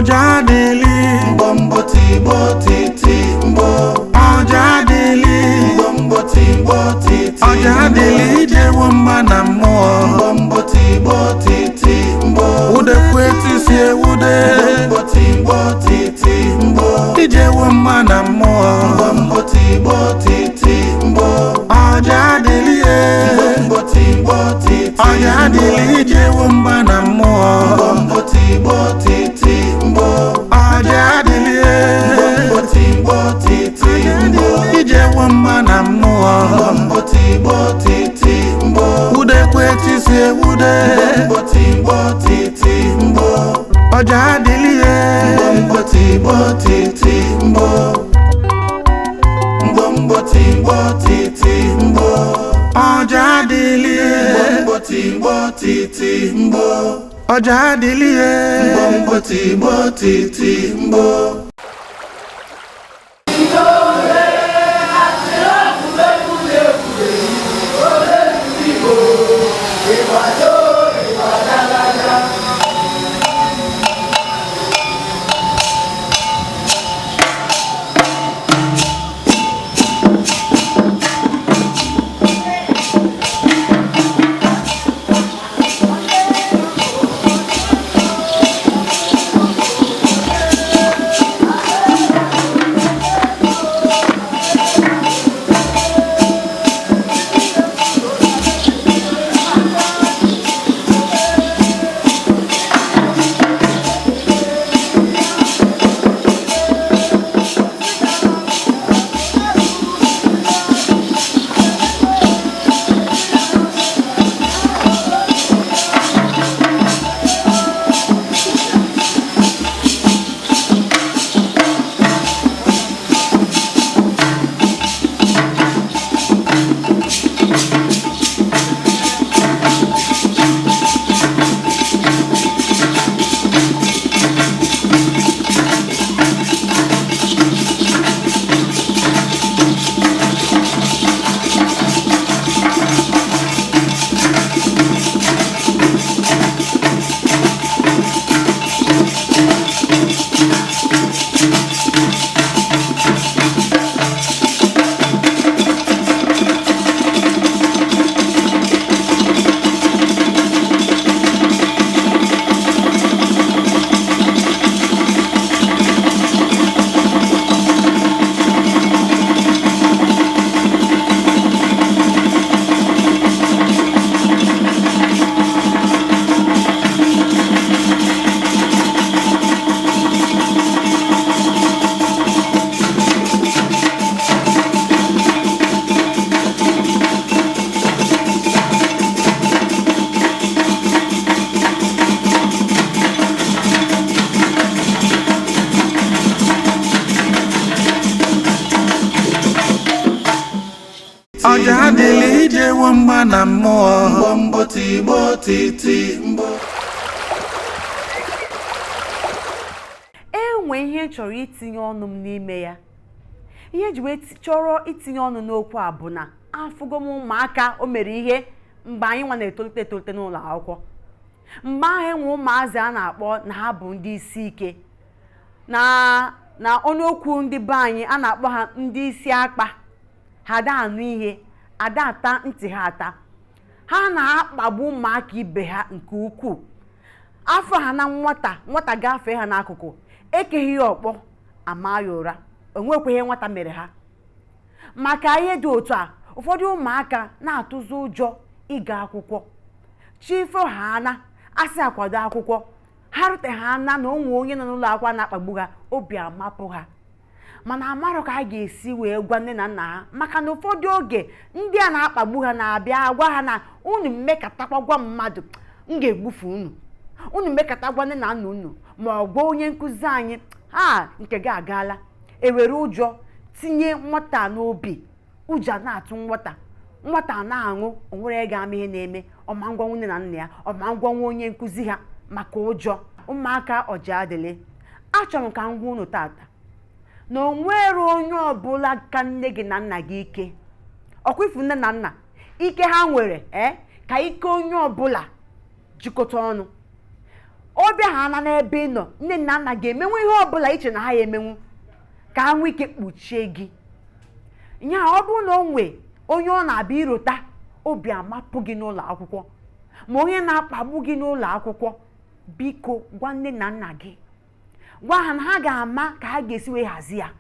Ọja adịlị. Mbọmbọ tigbo titi mbọ. Ọja adịlị. Mbọmbọ tigbo titi. Ọja adịlị ijewo mma na mmụọ. Mbọmbọ tigbo titi mbọ. Udekwe tisi ewude. Mbọmbọ tigbo titi mbọ. Ijewo mma na mmụọ. Mbọmbọ tigbo titi mbọ. Ọja adịlị e. Mbọmbọ tigbo titi. Ọja adịlị ijewo mma na mmụọ. Mbọmbọ tigbo titi mbọ. Ọja adịlị e. Mbọmbọ tigbo titi mbọ. Ijewo mma na mmụọ. Mbọmbọ tigbo titi mbọ. Udekwe tisi ewude. Mbọmbọ tigbo titi mbọ. Ọja adịlị e. Mbọmbọ tigbo titi mbọ. Mbọmbọ tigbo titi mbọ. Ọja adịlị e. Mbọmbọ tigbo titi mbọ. Ọja adịlị e. Mbọmbọ tigbo titi mbọ. Ọja adịlị ijewo mma na mmụọ. Mbọmbọ tigbo titi mbọ. Enwe ihe m chọrọ itinye ọnụ m n'ime ya. Ihe eji wee chọrọ itinye ọnụ n'okwu a bụ na afụgo m ụmụaka o mere ihe mgbe anyị nwa na-etolite etolite n'ụlọ akwụkwọ. Mgbe ahụ enwe ụmụazị a na-akpọ na ha bụ ndị isi ike, na ọnụokwu ndị be anyị a na-akpọ ha ndị isi akpa. Ha ada anụ ihe, ada ata ntị ha ata. Ha na-akpagbu ụmụaka ibe ha nke ukwuu. Afọ ha na nwata nwata gafee ha n'akụkụ, ekeghị ya ọkpọ, ama ya ụra, onwekwa ihe nwata mere ha. Maka ihe dị otu a, ụfọdụ ụmụaka na-atụzi ụjọ ịga akwụkwọ. Chi fo ha na asị akwado akwụkwọ, ha rute ha na na onwe onye nọ n'ụlọ akwụkwọ na-akpagbu ha, obi amapụ ha. Mana amarọ ka a ga-esi wee gwa nne na nna ha, maka na ụfọdụ oge ndị a na-akpagbu ha na-abịa gwa ha na unu mmekọtakwa gwa mmadụ, m ga-egbufe unu. Unu mmekọta gwa nne na nna unu ma ọ gwa onye nkụzi anyị, ha nke gị agaala. Ewere ụjọ tinye nwata n'obi, ụjọ na-atụ nwata, nwata na-aṅụ, o nwere ga-ama ihe na-eme, ọma ngwa nne na nna ya, ọma ngwa nwa onye nkụzi ha maka ụjọ. Ụmụaka ọja adịlị, achọrọ m ka m gwa unu tata na o nwere onye ọbụla ka nne gị na nna gị ike. Ọkwa ifu nne na nna ike ha nwere ka ike onye ọbụla jikọta ọnụ. Ọ bịa ha na n'ebe ị nọ, nne na nna ga-emenwu ihe ọbụla iche na ha ya emenwu ka ha nwee ike kpuchie gị. Nya ọ bụrụ na o nwee onye ọ na-abịa irota obi amapụ gị n'ụlọ akwụkwọ, ma onye na-akpagbu gị n'ụlọ akwụkwọ, biko gwa nne na nna gị, gwa ha na ha ga-ama ka ha ga-esi wee hazie ya.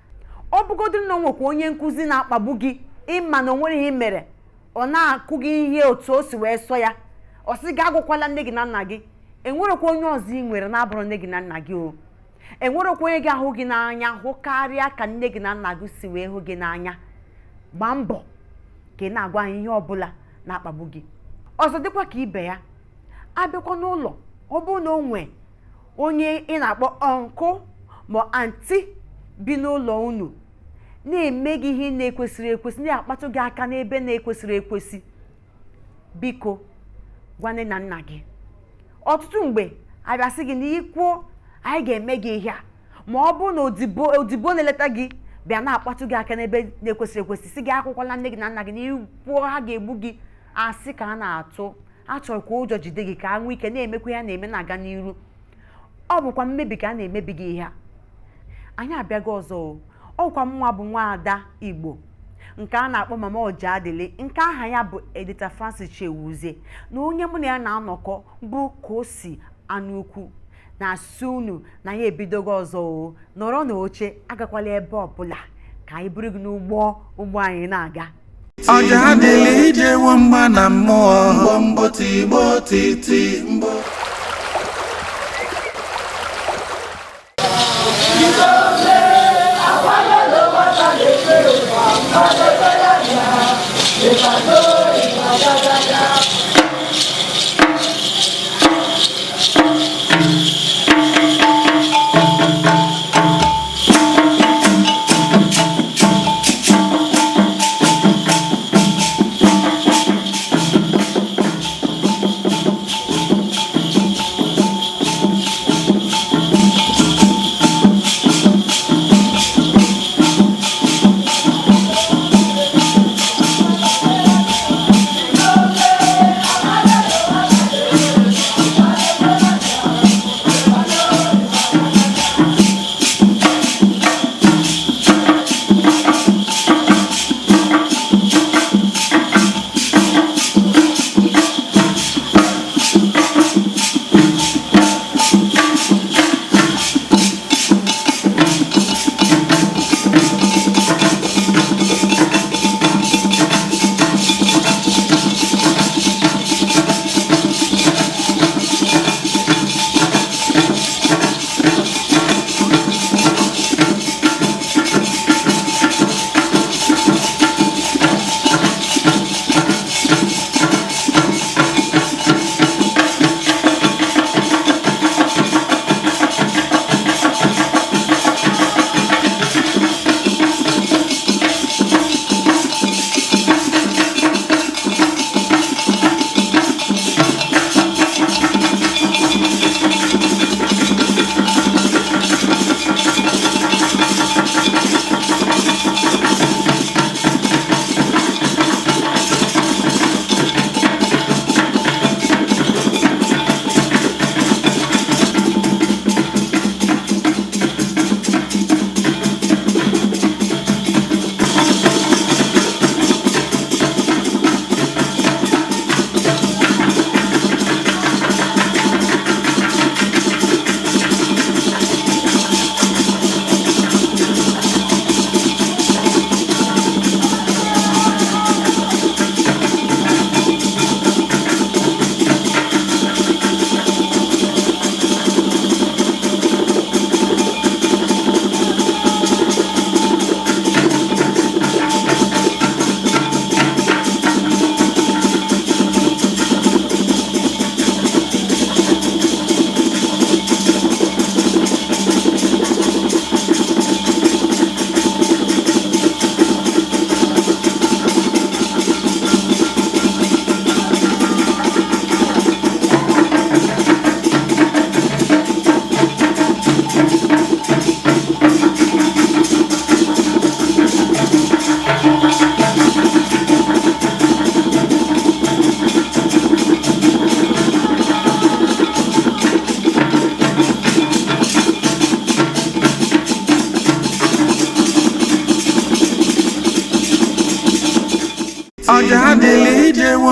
Ọ bụgodị na o nwekwa onye nkụzi na-akpagbu gị, ịma na o nwere ihe mere, ọ na-akụ gị ihe otu o si wee sọ ya, ọ sị gị agwakwala nne gị na nna gị. Enwerekwa onye ọzọ ị nwere na-abụrụ nne gị na nna gị. O enwerekwa onye ga-ahụ gị n'anya hụ karịa ka nne gị na nna gị si wee hụ gị n'anya. Gbaa mbọ ka ị na-agwa ha ihe ọbụla na-akpagbu gị. Ọzọ dịkwa ka ibe ya, abịakwa n'ụlọ, ọ bụrụ na o nwee onye ị na-akpọ uncle ma aunty bi n'ụlọ unu na-eme gị ihe na-ekwesịrị ekwesị, na-akpatụ gị aka n'ebe na-ekwesịrị ekwesị, biko gwa nne na nna gị. Ọtụtụ mgbe abịasị gị na ikwuo anyị ga-eme gị ihe a, ma ọ bụrụ na odibo odibo na-eleta gị bịa na-akpatụ gị aka n'ebe na-ekwesịrị ekwesị, sị gị akwụkwọla nne gị na nna gị na ikwuo ha ga-egbu gị, asị ka a na-atụ achọrọ ka ụjọ jide gị ka a nwee ike na-emekwa ya na-eme na-aga n'iru. Ọ bụkwa mmebi ka a na-emebi gị ihe a. Anyị abịago ọzọ. O ọkwa mnwa bụ nwaada Igbo nke a na-akpọ Mama Ọjadịlị, nke aha ya bụ Edita Francis Chewuzie, na onye mụ na ya na-anọkọ bụ ka o si anụ ukwu na-asị unu na ya ebidogo ọzọ. O nọrọ n'oche, agakwala ebe ọbụla, ka anyị buru gị n'ụgbọ ụgbọ anyị na-aga. Ọja adịlị ijewo mgba na mmụọ. Mgbo mgbo tigbo titi mgbo.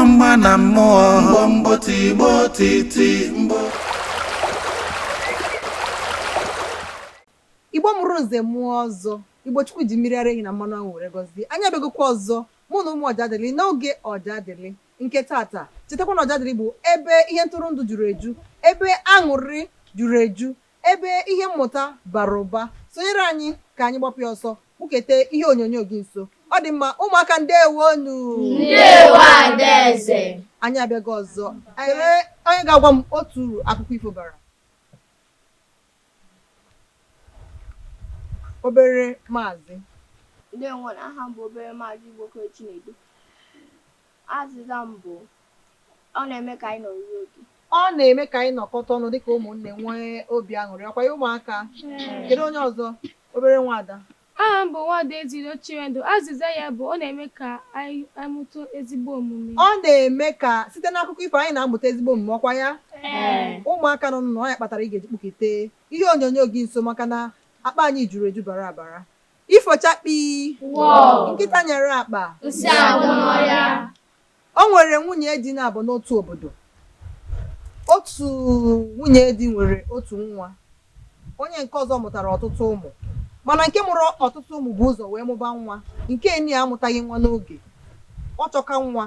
mgba na mmụọ. Mgbomgbo tigbo titi mgbo. Igbo mụrụ nze mụọ ọzọ, Igbo Chukwu ji mmiri ara ehi na mmanụ aṅụ were gọzie anyị. Abịagokwa ọzọ, mụ na ụmụ Ọjadịlị, n'oge Ọjadịlị nke tata. Chetakwa na Ọjadịlị bụ ebe ihe ntụrụndụ juru eju, ebe aṅụrị juru eju, ebe ihe mmụta bara ụba. Sonyere anyị ka anyị gbapụ ya ọsọ. Kpụkete ihe onyonyo gị nso. Ọ dị mma, ụmụaka, ndewonu. Ndewo, Adaeze. Anyị abịago ọzọ. Ee, onye ga-agwa m otu uru akụkọ ifo bara? Obere maazị. Ndewo, aha m bụ obere maazị Igbokwe Chinedu. Azịza m bụ ọ na-eme ka anyị nọrọ oge. Ọ na-eme ka anyị nọkọta ọnụ dịka ụmụnne, nwee obi aṅụrị. Ọkwa ya, ụmụaka? Kedu onye ọzọ? Obere nwaada. Aha m bụ Nwada Ezilo Chinwendu. Azịza ya bụ ọ na-eme ka anyị mụta ezigbo omume. Ọ na-eme ka site n'akụkọ ifo anyị na-amụta ezigbo omume. Ọkwa ya, ụmụaka nọ n'ụlọ ya kpatara ị ga-eji kpụkete ihe onyonyo gị nso, maka na akpa anyị juru eju bara abara. Ifochakpi nkịta nyere akpa Nsị agwụ n'ọhịa. O nwere nwunye di na-abụ n'otu obodo. Otu nwunye di nwere otu nwa, onye nke ọzọ mụtara ọtụtụ ụmụ. Mana nke mụrụ ọtụtụ ụmụ bụ ụzọ wee mụba nwa. Nke eni amụtaghị nwa n'oge, ọ chọka nwa.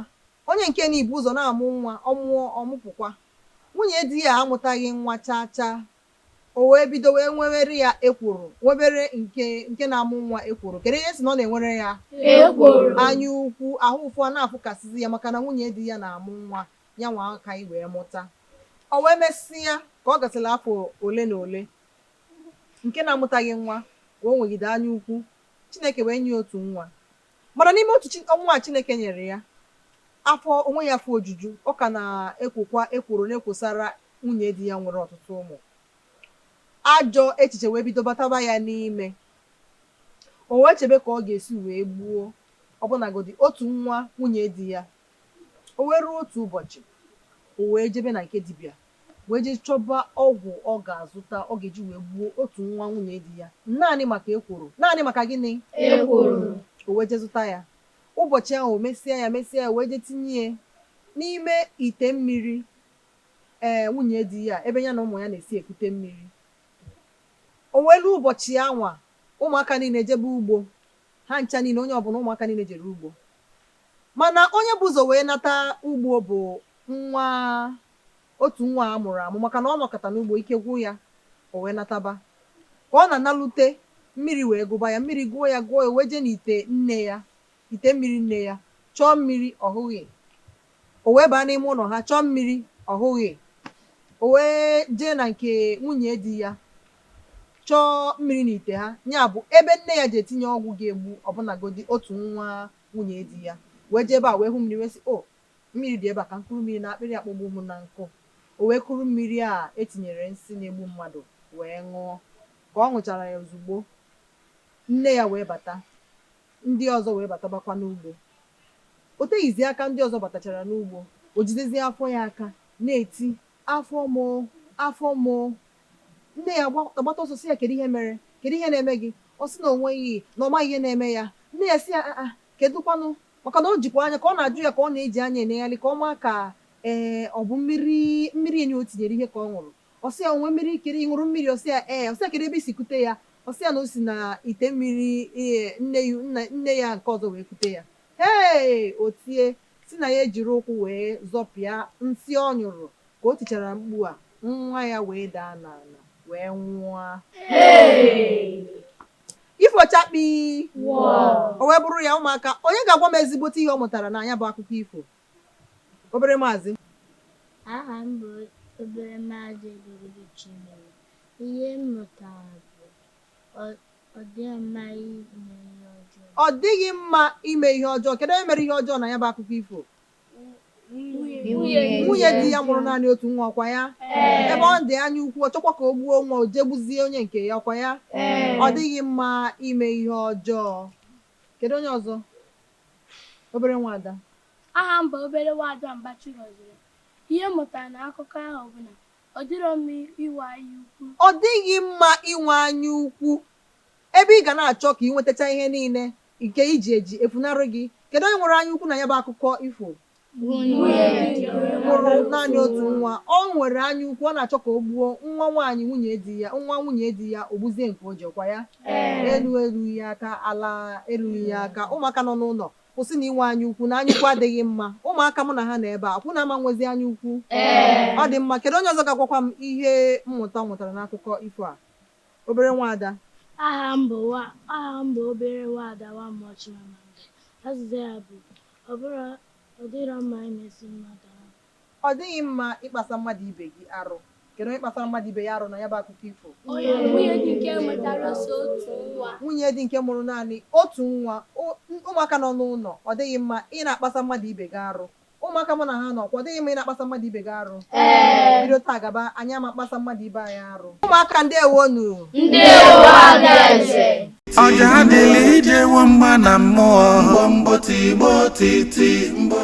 Onye nke ni bụ ụzọ na-amụ nwa, ọ mụọ, ọmụpụkwa. Nwunye di ya amụtaghị nwa chaa chaa. O wee bido wee nwewere ya ekworo, nwebere nke na-amụ nwa ekworo. Kedu ihe si na ọ na-enwere ya? Ekworo. Anya ukwu, ahụ ụfụ a na-afụkasịzi ya, maka na nwunye di ya na-amụ nwa ya nwa aka wee mụta. O wee mesịa, ka ọ gasịrị afọ ole na ole, nke na-amụtaghị nwa ka o nwegide anya ukwu, Chineke wee nye otu nwa. Mana n'ime otu nwa a Chineke nyere ya, afọ onwe ya afọ ojuju, ọ ka na-ekwokwa ekworo na-ekwosara nwunye di ya nwere ọtụtụ ụmụ. Ajọ echiche wee bido bataba ya n'ime. O wee chebe ka ọ ga-esi wee gbuo ọbụnagodi otu nwa nwunye di ya. O wee ruo otu ụbọchị, o wee jebe na nke dibịa, wee jee chọba ọgwụ ọ ga-azụta, ọ ga-eji wee gbuo otu nwa nwunye di ya, naanị maka ekworo. Naanị maka gịnị? Ekworo. O wee jee zụta ya. Ụbọchị ahụ, o mesịa ya, mesịa ya, wee jee tinye ya n'ime ite mmiri ee nwunye di ya, ebe ya na ụmụ ya na-esi ekute mmiri. O wee ruo ụbọchị anwa, ụmụaka niile jebe ugbo ha ncha niile, onye ọbụla, ụmụaka niile jere ugbo. Mana onye bụ ụzọ wee nata ugbo bụ nwa otu nwa a mụrụ amụ, maka na ọ nọkọta n'ugbo, ike gwụ ya, o wee nataba. Ka ọ na-analute, mmiri wee gụba ya. Mmiri gụọ ya, gụọ ya, wee jee n'ite nne ya, ite mmiri nne ya, chọọ mmiri, ọ hụghị. O wee baa n'ime ụlọ ha, chọọ mmiri, ọ hụghị. O wee jee na nke nwunye di ya, chọọ mmiri n'ite ha, ya bụ ebe nne ya ji etinye ọgwụ ga-egbu ọbụnagodi otu nwa nwunye di ya. Wee jee ebe a, wee hụ mmiri, wee sị, "O, mmiri dị ebe a, ka m kuru mmiri na akpịrị akpọgbu m na nkụ." O wee kuru mmiri a etinyere nsị na-egbu mmadụ wee ṅụọ. Ka ọ ṅụchara ya ozugbo, nne ya wee bata, ndị ọzọ wee batabakwa n'ugbo. O teghizi aka ndị ọzọ batachara n'ugbo, o jidezie afọ ya aka na-eti, "Afọ mụ, afọ mụ!" Nne ya agbata ọsọ sị ya, "Kedu ihe mere? Kedu ihe na-eme gị?" Ọ sị na o nweghị, na ọ maghị ihe na-eme ya. Nne ya sị ya, "Aa, kedụkwanụ?" Maka na o jikwa anya, ka ọ na-ajụ ya, ka ọ na-eji anya enegharị ka ọ maa ka ee ọ bụ mmiri mmiri enyi o tinyere ihe ka ọ ṅụrụ. Ọ sị ya, "Onwe mmiri kere ị ṅụrụ mmiri?" Ọ sị ya, "Ee." Ọ sị ya, "Kedu ebe i si kute ya?" Ọ sị ya na o si na ite mmiri ee, nne ya nne ya nke ọzọ wee kute ya. Hee, o tie si na ya ejiri ụkwụ wee zọpịa nsị ọ nyụrụ. Ka o tichara mkpu a, nwa ya wee daa n'ala wee nwụọ. Ifochakpi o wee bụrụ ya. Ụmụaka, onye ga-agwa m ezigbote ihe ọ mụtara na ya bụ akụkọ ifo? Obere maazị. Aha m bụ obere maazị Ebubedị Chimere. Ihe m mụtara bụ ọ dịghị mma ime ihe ọjọọ. Ọ dịghị mma ime ihe ọjọọ. Kedu onye mere ihe ọjọọ na ya bụ akụkọ ifo? Nwunye di ya mụrụ naanị otu nwa. Ọkwa ya? Ebe ọ dị anya ukwu, ọ chọkwa ka o gbuo nwa, o jee gbuzie onye nke ya. Ọkwa ya? Ọ dịghị mma ime ihe ọjọọ. Kedu onye ọzọ? Obere nwaada. Aha m bụ obere nwaada Mbachi gọziri. Ihe m mụtara n'akụkọ ahụ bụ na ọ dịrọ mma inwe anya ukwu. Ọ dịghị mma inwe anya ukwu, ebe ị ga na-achọ ka ị nwetacha ihe niile nke iji eji efunarị gị. Kedu onye nwere anya ukwu na ya bụ akụkọ ifo? Mụrụ naanị otu nwa. Ọ nwere anya ukwu, ọ na-achọ ka o gbuo nwa nwaanyị nwunye di ya, nwa nwunye di ya. O gbuzie nke o jekwa ya. Elu erughị ya aka, ala erughị ya aka. Ụmụaka nọ n'ụlọ, kwụsị na inwe anya ukwu, na anya ukwu adịghị mma. Ụmụaka mụ na ha nọ ebe a, akwụ na ama nwezi anya ukwu. Ọ dị mma. Kedu onye ọzọ ga-agwakwa m ihe mmụta ọ mụtara n'akụkọ ifo a? Obere nwaada. Aha m bụ obere nwaada Nwamma Chimamanda. Azịza ya bụ ọ bụrụ ọ dịrọ mma imesi mmadụ arụ. Ọ dịghị mma ịkpasa mmadụ ibe gị arụ. Kedu onye kpasara mmadụ ibe ya arụ na ya bụ akụkọ ifo? Onye nwunye di nke mụtara sọ otu nwa. Nwunye di nke mụrụ naanị otu nwa. Ụmụaka nọ n'ụlọ, ọ dịghị mma ị na-akpasa mmadụ ibe gị arụ. Ụmụaka mụ na ha nọ kwa, ọ dịghị mma ị na-akpasa mmadụ ibe gị arụ. Bido taa gaba, anyị ama akpasa mmadụ ibe anyị arụ. Ụmụaka, ndewonu. Ndewo, Adaeze. Ọja adịla ijewo mgba na mmụọ. Mgbo mgbo tigbo titi mgbo.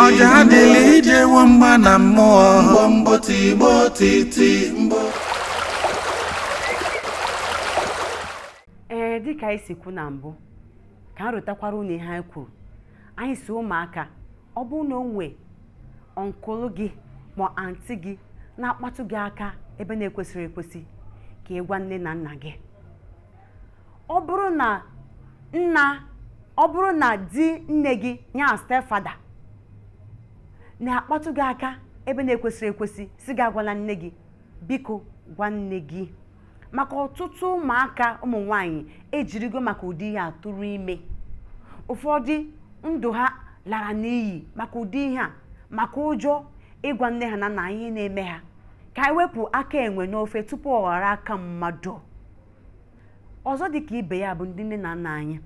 Ọja adịla ijewo mgba na mmụọ. Mgbo mgbo tigbo titi mgbo. Ee, dịka anyị si kwu na mbụ, ka m rụtakwara unu ihe anyị kwuru. Anyị si ụmụaka, ọ bụrụ na o nwee uncle gị ma aunty gị na-akpatụ gị aka ebe na-ekwesịrị ekwesị, ka ị gwa nne na nna gị. Ọ bụrụ na nna, ọ bụrụ na di nne gị, nya stepfather, na-akpatụ gị aka ebe na-ekwesịrị ekwesị, si gị agwala nne gị, biko gwa nne gị, maka ọtụtụ ụmụaka ụmụ nwanyị ejirigo maka ụdị ihe a tụrụ ime. Ụfọdụ ndụ ha lara n'iyi maka ụdị ihe a, maka ụjọ ịgwa nne ha na nna ihe na-eme ha. Ka anyị wepụ aka enwe n'ofe tupu ọ ghara aka mmadụ. Ọzọ dị ka ibe ya bụ ndị nne na nna anyị,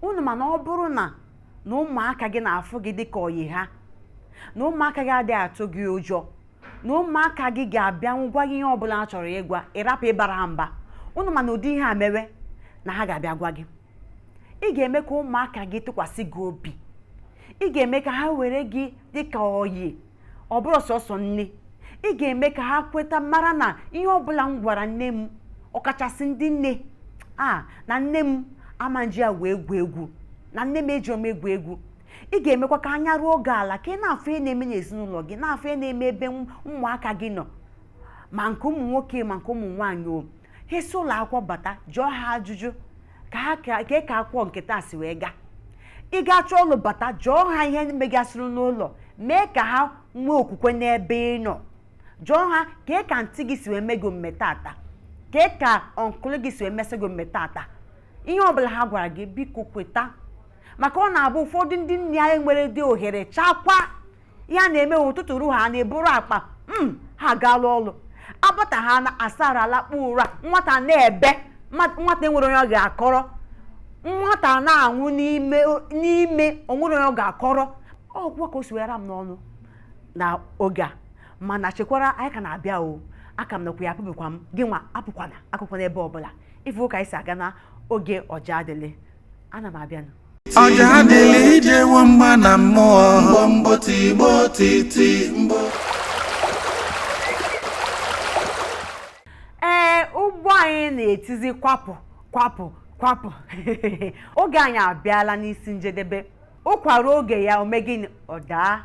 unu mana ọ bụrụ na na ụmụaka gị na-afụ gị dịka oyi ha, na ụmụaka gị adịghị atụ gị ụjọ, na ụmụaka gị ga-abịa gwa gị ihe ọbụla ha chọrọ ịgwa, ịrapụ ịbara ha mba, unu mana ụdị ihe a mewe na ha ga-abịa gwa gị. Ị ga-eme ka ụmụaka gị tụkwasị gị obi. Ị ga-eme ka ha were gị dịka oyi, ọ bụrụ sọsọ nne. Ị ga-eme ka ha kweta mara na ihe ọbụla m gwara nne m, ọkachasị ndị nne a, na nne m ama nji ya wee egwu egwu, na nne m eji m egwu egwu. Ị ga-emekwa ka anya ruo oge ala, ka ị na-afụ ihe na-eme n'ezinụlọ gị, na-afụ ihe na-eme ebe ụmụaka gị nọ, ma nke ụmụ nwoke ma nke ụmụ nwaanyị. O ha esi ụlọ akwụkwọ bata, jụọ ha ajụjụ ka ha ka akwụkwọ nke taa si wee gaa. Ị ga-achọ ụlọ bata, jụọ ha ihe megasịrị n'ụlọ, mee ka ha nwee okwukwe n'ebe ị nọ. Jụọ ha ka ka aunty gị si wee mee gị omume tata, ka ka uncle gị si wee mesị gị omume tata. Ihe ọbụla ha gwara gị, biko kweta, maka ọ na-abụ ụfọdụ ndị nne anyị nwere dị ohere chakwa ihe a na-eme ụtụtụ ruo, ha na-eburu akpa m ha agaala ọlụ, abata ha na asara alakpu ụra. Nwata na-ebe, nwata enwere onye ọ ga-akọrọ, nwata na-anwụ n'ime n'ime, onwere onye ọ ga-akọrọ. Ọgwụgwọ ka o si were m n'ọnụ na oge a, mana chekwara anyị ka na-abịa o. Aka m nakwa ya, apụbekwa m gị nwa, apụkwana akụkọ n'ebe ọbụla ife ụka anyị si aga na oge ọja adịlị. Ana m abịanụ. Ọja adịlị ijewo mgba na mmụọ. Mgbomgbo tigbo titi mgbo. Ee, ụgbọ anyị na-etizi kwapụ kwapụ kwapụ. Oge anyị abịala n'isi njedebe. Ụkwara oge ya ome gịnị? Ọ daa.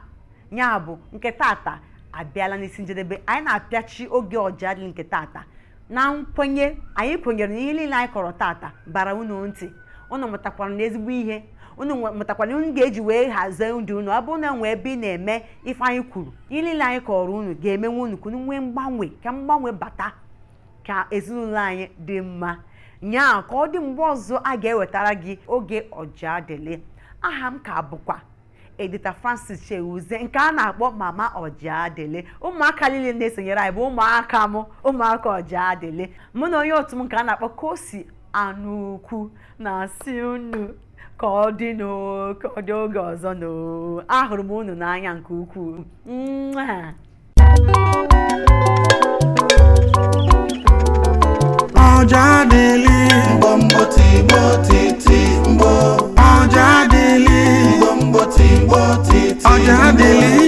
Ya bụ, nke tata abịala n'isi njedebe. Anyị na-apịachi oge ọja dị nke tata na nkwenye anyị kwenyere na ihe niile anyị kọrọ tata bara unu ntị, unu mụtakwara na ezigbo ihe unu mụtakwara unu ga-eji wee hazie ndụ unu. Ọ bụrụ na nwee ebe ị na-eme ife anyị kwuru, ihe niile anyị kọrọ unu ga-emenwe unu ka unu nwee mgbanwe, ka mgbanwe bata, ka ezinụlọ anyị dị mma. Nyaa ka ọ dị mgbe ọzọ a ga-ewetara gị oge ọja adịlị. Aha m ka bụkwa Edita Francis Chewuzie, nke a na-akpọ Mama Ọjaadịlị. Ụmụaka niile na-esonyere anyị bụ ụmụaka m, ụmụaka Ọjaadịlị. Mụ na onye otu m nke a na-akpọ Kosi Anụ Ukwu na-asị unu ka ọ dị n'o, ka ọ dị oge ọzọ n'o. Ahụrụ m unu n'anya nke ukwuu. Mwah. Ọja adịlị. Mgbomgbo tigbo titi mgbo. Ọja adịlị. Mgbomgbo tigbo titi. Ọja adịlị.